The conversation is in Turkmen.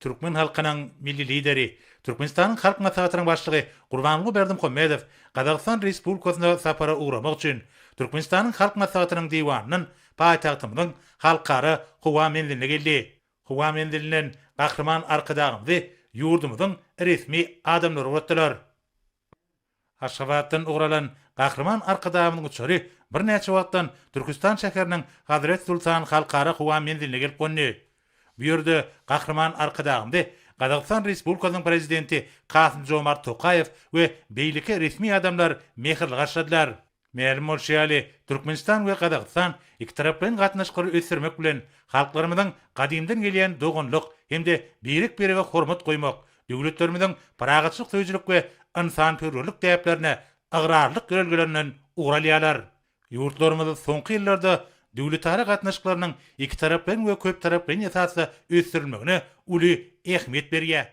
Türkmen halkynyň Milli Lideri, Türkmenistanyň Halk Maslahatynyň Başlygy Gurbanguly Berdimuhamedow Gazagystan Respublikasyna sapara ugramak üçin Türkmenistanyň Halk Maslahatynyň Diwanyndan paýtagtymyzyň Halkara howa menziline geldi. Howa menzilinden Gahryman Arkadagymyzy ýurdumyzyň resmi adamlary ugratdylar. Aşgabatdan ugur alan Gahryman Arkadagymyzyň uçary birnäçe wagtdan Türküstan şäheriniň Hazret Sultan Halkara howa menziline gelip gondy. Bu ýerde Gahryman Arkadagymyzy Gazagystan Respublikasynyň Prezidenti Kasym-Jomart Tokaýew we beýleki resmi adamlar mähirli garşyladylar. Mälim bolşy ýaly, Türkmenistan we Gazagystan ikitaraplaýyn gatnaşyklary ösdürmek bilen, halklarymyzyň gadymdan gelýän doganlyk hem-de birek-birege hormat goýmak, döwletlerimiziň parahatçylyk söýüjilik we ynsanperwerlik däplerine ygrarlylyk ýörelgelerinden ugur alýarlar. Ýurtlarymyz soňky ýyllarda döwletara gatnaşyklarynyň ikitaraplaýyn we köptaraplaýyn esasda ösdürilmegine uly ähmiýet berýär.